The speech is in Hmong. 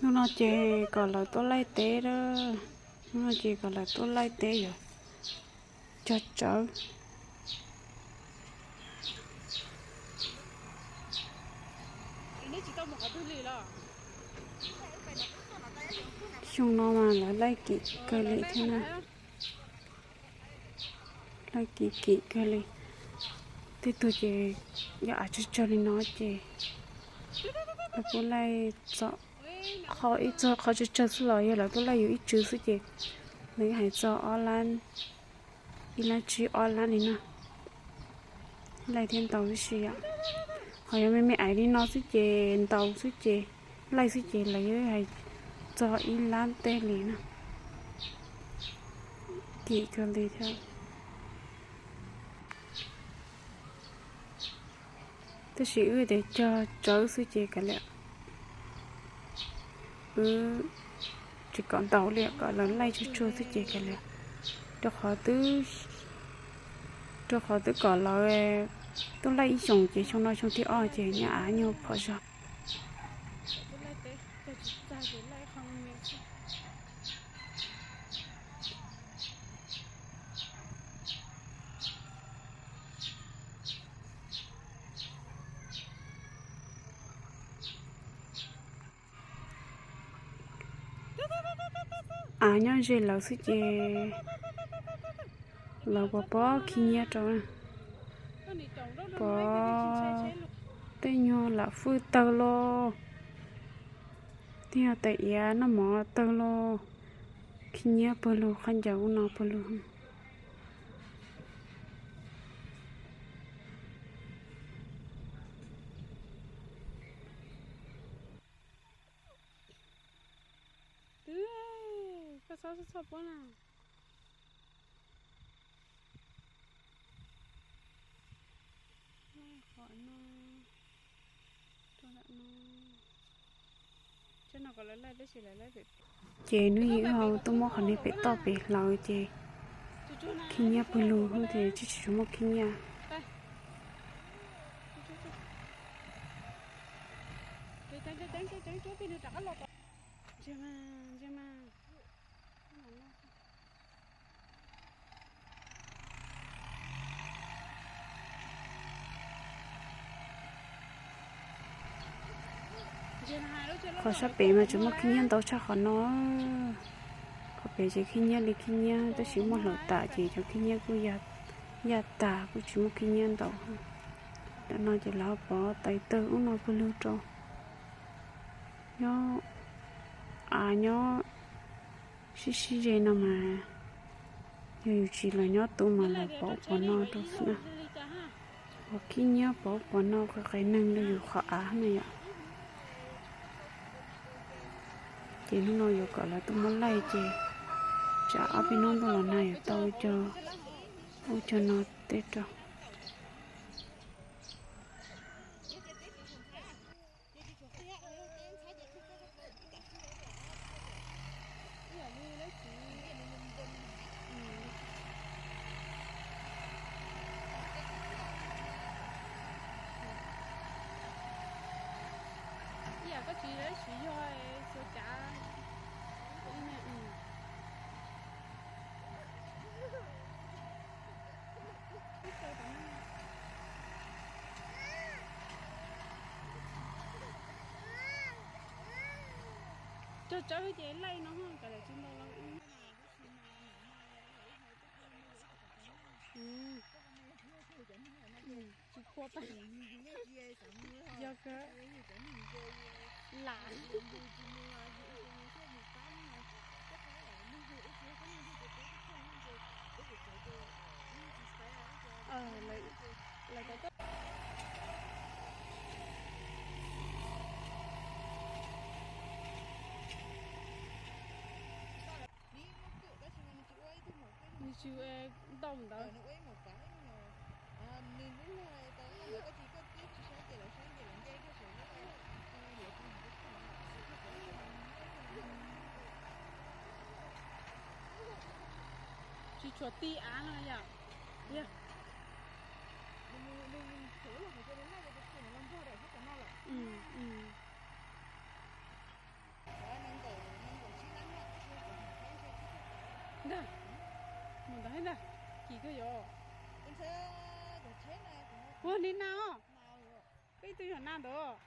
Hnub no ces kom lawv tuaj laij teb lawm. Hnub no ces kom lawv tuaj laij teb yuav cog tsawb. Xyoo no mas lawv laij kim kawg li thiab na. Laij kim kim kawg li. Tej tug ces yog av tsawg tsawg li no ces lawv kuj laij txog qhov ib txog qhov tsawg tsawg xwb los yog lawv kuj laij yus ib tswv xwb ces lawv hais txog ob lab, ib lab tsib ob lab li no. Laij thiab ntaus tib si yom. Ho yog me me aiv li no xwb ces ntaus xwb ces, laij xwb ces lawv hais txog ib lab tej li na. Kim kawg li thiab. Tab sis wb tias cog tsawb xwb ces kav liam, wb tsis kom ntaus li, kom lawv laij tsuag tsuag xwb ces kav liam. Rau qhov twb, rau qhov twb kom lawv tuaj laij ib xyoos ces xyoo no xyoo thib ob ces nyuag av nyuag phom zog. Av nyob ze lawv xwb ces lawv puas pom khib nyiab rau na. Pom tej nyuag lam fwj tawg lauj, tej nyuag tais iav noj mov tawg lauj. Khib nyiab pawg lug, qhab ncaws ub no pawg lug. Twb, koj txhob txhob pob na. Qhov no, rau lam no. Ces hnub ib wb ho tuaj muab qhov niag pem toj pem hlawv ces khib nyiab pawg lug ces tsis tshua muaj khib nyiab. Qhov sab pem mas tseem muaj khib nyiab ntau tshaj qhov no. Qhov pem ces khib nyiab li khib nyiab tab sis muaj hlawv tas ces cov khib nyiab kuj ya tag kuj tsis muaj khib nyiab ntau. Ntawm no ces lawv pov tais tawg ub no pawg lug rau. Nyob, av nyob sib sib ze no mas yog yus tsis los nyob tu mas lawv pov ub pov no rau xwb na. Pov khib nyiab pov ub pov no qis qis neeg rau yus qhov av na yom. Ces hnub no yuav kom lawv tuaj muab laij ces tsam ob peb hnub ntuj los nag yuav tau cog ub cog no tej rau. Ib yam koj tsis siv yog xyov cav. Cog tsawb ces laij no kav liam tsis ntau los. Tsis phua tag. Yog kawg. Lam. Lawv, lawv tau nws tsis ntau ntawd. Tsis tshuav ti av no yom. Yog. Ntag, mus ntawd thiab ntag. Kim kawg yom. Ua li na os. Peb tus yog na ntawd.